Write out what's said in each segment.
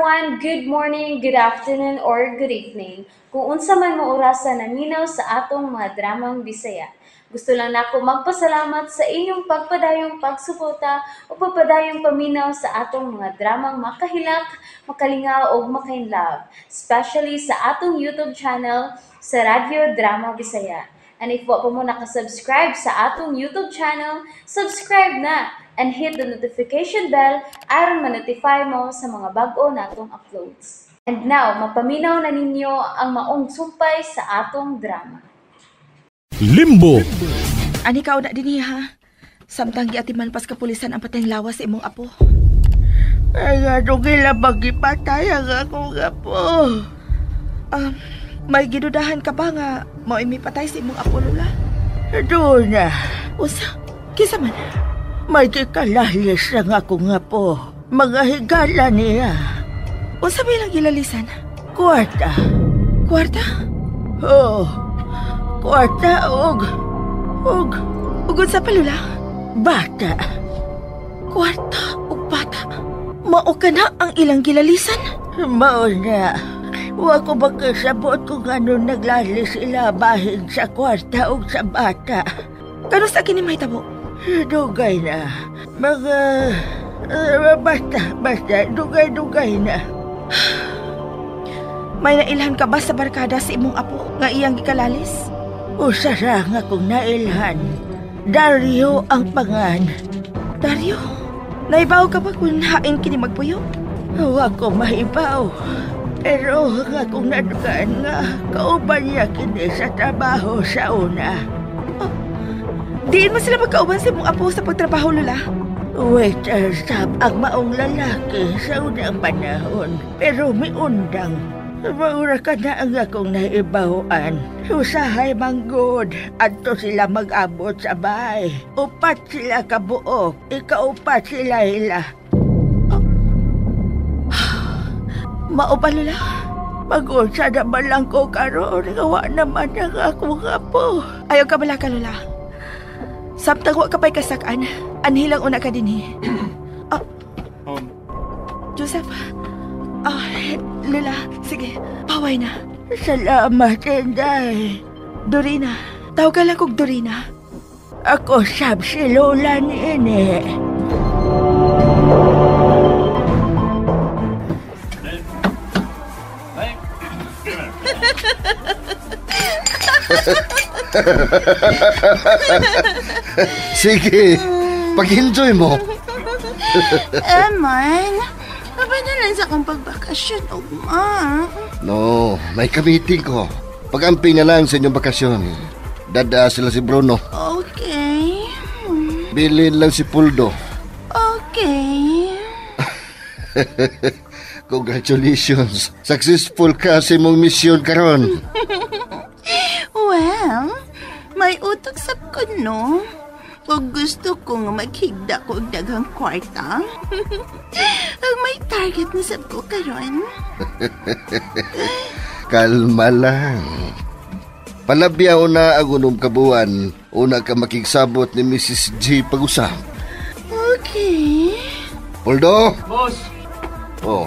Everyone, good morning, good afternoon, or good evening. Kung unsa man mo orasa naminaw sa atong mga dramang Bisaya. Gusto lang nako magpasalamat sa inyong pagpadayong pagsuporta o pagpadayong paminaw sa atong mga dramang makahilak, makalingaw ug makainlove, especially sa atong YouTube channel sa Radyo Drama Bisaya. And if wa pa mo nakasubscribe sa atong YouTube channel, subscribe na and hit the notification bell aron ma-notify mo sa mga bag-o natong uploads. And now, mapaminaw na ninyo ang maong sumpay sa atong drama. Limbo. Ani ka una dinhi ha. Samtang giatiman pas kapulisan ang patayng lawas sa imong apo. Ay, ano gila gipatay ang akong apo? May gidudahan ka ba nga mao'y mipatay sa imong apo, Lola? Doon na. Usa, kisa man? May gikalalis ang akong apo. Mga higala niya. Unsa may lang gilalisan? Kwarta. Kwarta? Oo. Kwarta og Ug unsa pa, Lola? Bata. Kwarta ug bata. Mao ka na ang ilang gilalisan? Mao na. Wa ko makasabot kung ano naglalis sila bahin sa kwarta ug sa bata. Kanus-a kini mahitabo? Dugay na. Mga basta, dugay-dugay na. May nailhan ka ba sa barkada sa imong apo nga iyang gikalalis? Usa ra nga kong nailhan. Dario ang pangan. Dario? Naibaw ka ba kung hain kini magpuyo? Wa ko mahibaw. Pero ang akong nadugan nga kauban niya kini sa trabaho sa una. Oh, diin mo sila magkauban sa imong apo sa pagtrabaho, Lola? Waiter sab ang maong lalaki sa unang panahon. Pero miundang. Maura ka na ang akong naibawan. Usahay manggod. Adto sila mag-abot sa bahay. Upat sila kabuok. Ikaupat sila ila. Oh. Mao ba, Lola? Mag-unsa naman lang ko karon. Gawa naman ang akong apo. Ayaw ka bala ka, Lola. Samtang wa ka pa'y kasakan, anhilang una ka dinhi. Oh. Joseph. Ah, Lola, sige, paway na. Salamat, Inday. Dorina, tawag lang kog Dorina. Ako sab si Lola ni ini. Sige, pag-enjoy mo. Eman, na lang sa akong pagbakasyon, ugma. No, may ka-meeting ko. Pag-amping na lang sa inyong bakasyon. Dada sila si Bruno. Okay. Bilin lang si Puldo. Okay. Congratulations. Successful ka sa imong misyon karon. Well, may utok sab ko, no? Kung gusto ko nga maghigda ko og daghang kwarta. Ang may target na sab ko karon. Kalma lang. Palabyaw na ang unom ka buwan. Una ka makigsabot ni Mrs. G pag-usap. Okay. Poldo? Boss! Oh.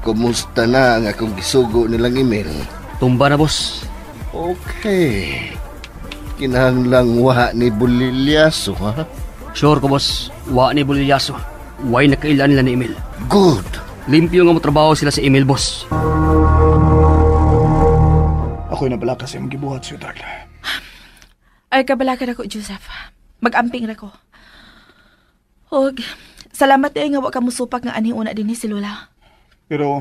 Kumusta na ang akong gisugo nilang email? Tumba na, boss. Okay. Kinahanglang wa ni Bolilyaso, ha? Sure ko, boss. Wa ni Bolilyaso. Way nakailan nila ni email. Good. Limpyo nga mo trabaho sila sa email, boss. Ako'y nabalaka sa imong gibuhat, sweetheart. Ay, kabalakan ako, Joseph. Mag-amping ra ko. Og, salamat eh nga wa ka musupak nga anhi una dinhi si Lola. Pero,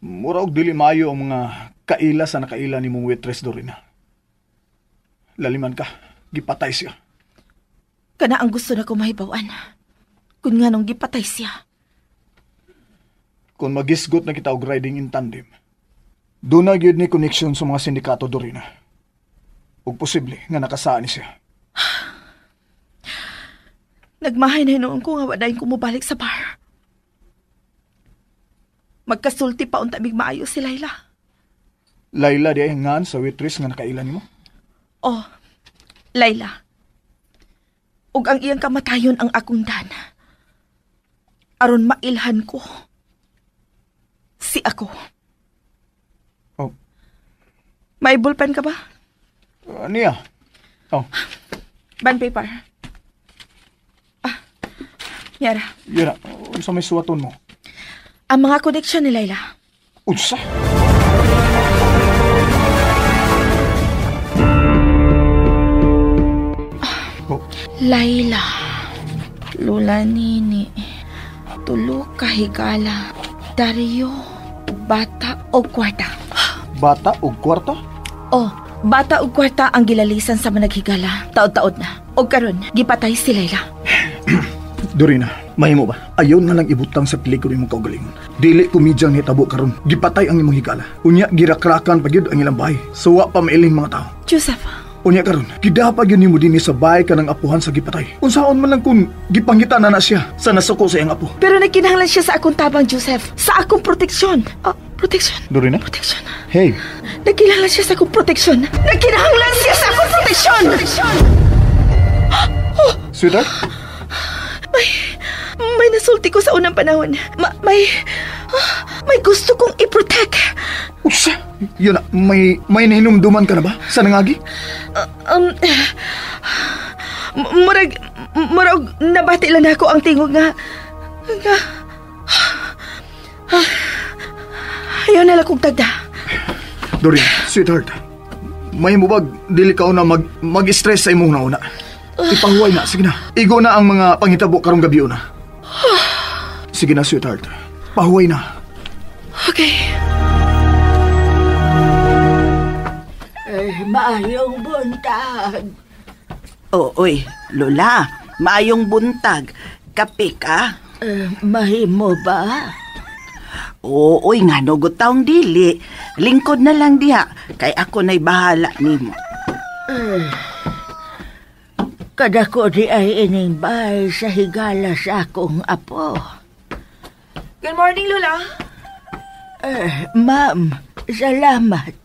mura og dili maayo ang mga kaila sa nakaila ni mong waitress, Dorina. Laliman ka, gipatay siya. Kana ang gusto na ko mahibawan. Kung nga nung gipatay siya. Kung magisgot na kita og riding in tandem, doon na gyud ni connection sa mga sindikato, Dorina. Ug posible nga nakasaan ni siya. Nagmahay na hinuon ko nga wadayin ko mobalik sa bar. Magkasulti pa unta mig maayo si Layla. Layla di ay ngan sa waitress nga nakaila nimo? Oh, Layla. Ug ang iyang kamatayon ang akong dan. Aron mailhan ko. Si ako. Oh. May ballpen ka ba? Niya. Oh. Bond paper. Ah. Yara. Yara, unsa may suwaton mo? Ang mga koneksyon ni Layla. Unsa? Oh. Layla. Lola Nini. Tulo ka higala. Dario. Bata o kwarta. Bata o kwarta? Oh, bata o kwarta ang gilalisan sa managhigala. Taod-taod na. O karon, gipatay si Layla. Dorina, mahimo ba? Ayaw na lang ibutang sa peligro imong kaugalingon. Dili komedyang nitabo karon. Gipatay ang imong higala. Unya girakrakan pa gyud ang ilang bahay. Suwa pa mailing mga tao. Joseph. Unya karon, gidapa gyud nimo dinhi sa bahay kanang apuhan sa gipatay. Unsaon man lang kung gipangita na na siya sa nasuko sa iyang apo. Pero nagkinahanglan siya sa akong tabang, Joseph. Sa akong proteksyon. Proteksyon. Dorina? Proteksyon. Hey. Nagkinahanglan siya sa akong proteksyon. Nagkinahanglan siya sa akong proteksyon. Oh. Sweetheart? May nasulti ko sa unang panahon. May gusto kong i-protect. Usa! Yun na, may nahinumduman ka na ba? Sa nangagi? Murag, nabati lang ako ang tingog nga, ayaw na lang kong tagda. Doreen, sweetheart, may mubag, dili ka na mag-stress sa imong nauna. Ipahuway na, sige na. Igo na ang mga pangitabo karong gabi una. Sige na, sweetheart. Pahuway na. Okay. Ay, maayong buntag. Oh, oy, Lola, maayong buntag. Kape ka? Mahimo ba? Oo, oy, nga no, gutaong dili. Lingkod na lang diha, kay ako na'y bahala nimo. Kadako di ay ining bahay sa higala sa akong apo. Good morning, Lola. Ma'am, salamat.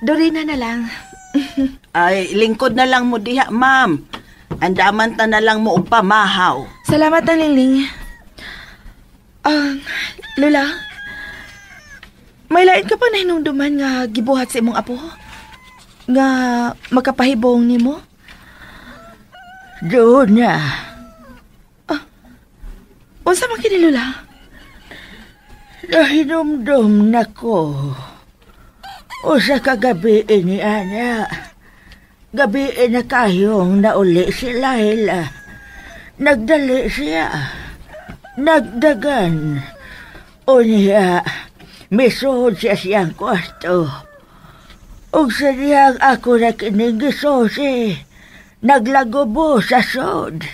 Dorina na lang. Ay, lingkod na lang mo diha, ma'am. Andaman ta na lang mo og pamahaw. Salamat na, Lingling. Lola, may lain ka pa na hinumduman nga gibuhat sa imong apo? Nga makapahibong nimo? Doon na. Unsa man kini, Lola? Nahinumdum na ko. Usa ka gabi ni Ana. Gabi na kayong nauli si Layla. Nagdali siya. Nagdagan. Unya, misuod siya siyang kwarto. Ug sa diyang ako na kining gisusi. Naglagubo sa sod.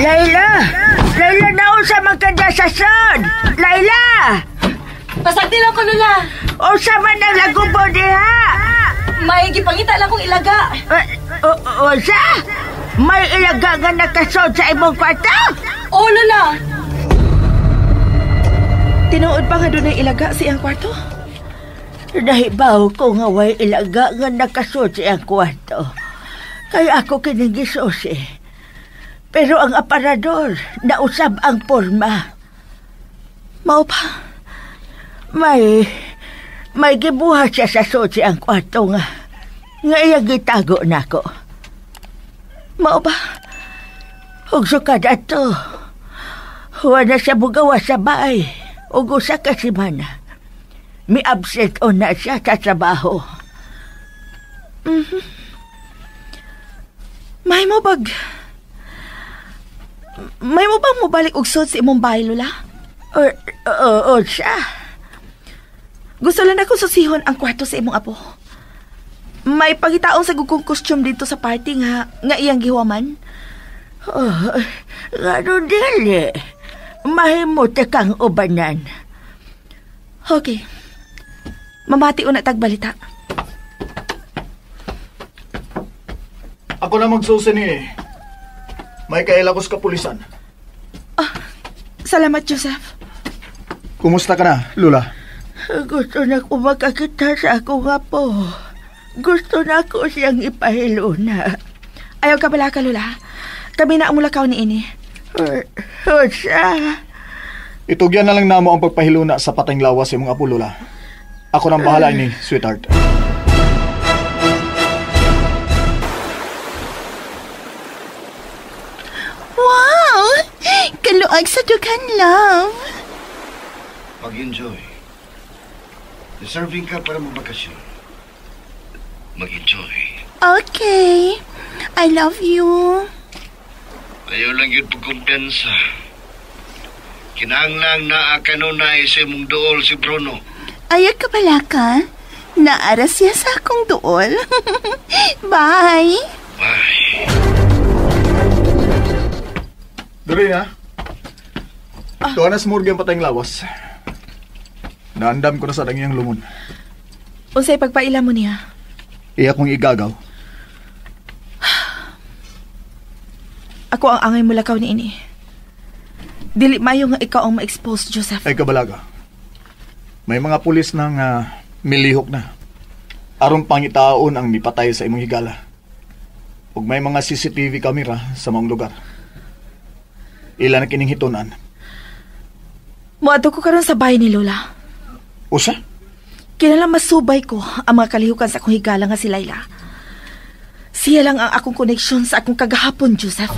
Layla! Layla, naunsa man ka dya sa sod! Layla! Pasagdi lang ko, Lola. Unsa man ang lagubo diha? May gipangita lang kong ilaga. Unsa? May ilaga nga nakasod sa imong kwarto? Oo, Lola. Tinuod pa nga doon ay ilaga sa iyang kwarto? Nahibaw ko nga way ilaga nga nakasod sa iyang kwarto. Kaya ako kining gisusi. Pero ang aparador, nausab ang porma. Mao pa? May gibuhat siya sa sod sa iyang kwarto nga iyang gitago nako. Mao ba? Ug sukad ato, wala siya bugawa sa bahay. Ug usa ka semana. Mi absent on na siya sa trabaho. Mm-hmm. May mo bag? May mo bang mobalik og sod sa imong bahay, Lola? O siya. Gusto lang ako susihon ang kwarto sa imong apo. May pagitaong sa gugong costume dito sa party nga iyang gihuwaman. Oh, gano dili. Mahimo ta kang ubanan. Okay. Mamati una tagbalita. Ako na magsusi ni. May kaila ko sa kapulisan. Salamat, Joseph. Kumusta ka na, Lola? Gusto na ko makakita sa akong apo. Gusto na ko siyang ipahiluna. Ayaw ka bala ka, Lola. Kami na ang mulakaw ni ini. Unsa? Itugyan na lang namo ang pagpahiluna sa patayng lawas sa imong apo, Lola. Ako nang bahala ini, sweetheart. Wow! Kaluag sa dughan, love. Mag-enjoy. Deserving ka para magbakasyon. Mag-enjoy. Okay. I love you. Ayaw lang yun pagkumpiyansa. Kinahanglang naa kanunay sa imong duol si Bruno. Ayaw ka pala ka. Naara siya sa akong duol. Bye! Bye. Dori na. Tuwa na sa morgue ang patayng lawas. Naandam ko na sa dangiyang lungon. Unsay pagpaila mo niya? Iya kong igagaw. Ako ang angay mulakaw ni ini. Dili mayo nga ikaw ang ma-expose, Joseph. Ay kabalaga. May mga pulis na nga milihok na. Aron pangitaon ang mipatay sa imong higala. Ug may mga CCTV camera sa maong lugar. Ila na kining hitunan. Moadto ko karon sa bahay ni Lola. Usa? Kinahanglan masubay ko ang mga kalihukan sa akong higala nga si Layla. Siya lang ang akong koneksyon sa akong kagahapon, Joseph.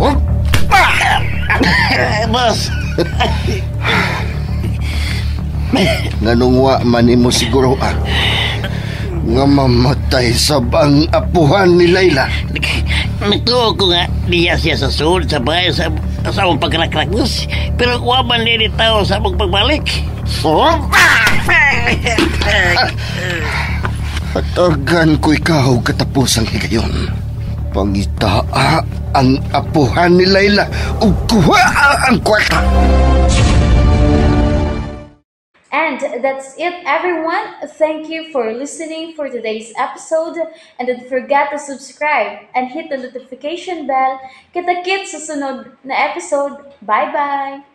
Oh! Boss. Nganong wa man imo siguro ah. Nga mamatay sab ang apuhan ni Layla. Nagtuo ko nga niya siya sa sulod sa bahay sa among pagrakrak, boss. Pero wa man ni tao sa among pagbalik. Oh! Hatagan ko ikaw katapusang higayon. Pangitaa ang apuhan ni Layla ug kuha ang kwarta. And that's it, everyone. Thank you for listening for today's episode. And don't forget to subscribe and hit the notification bell. Kita-kits sa sunod na episode. Bye-bye!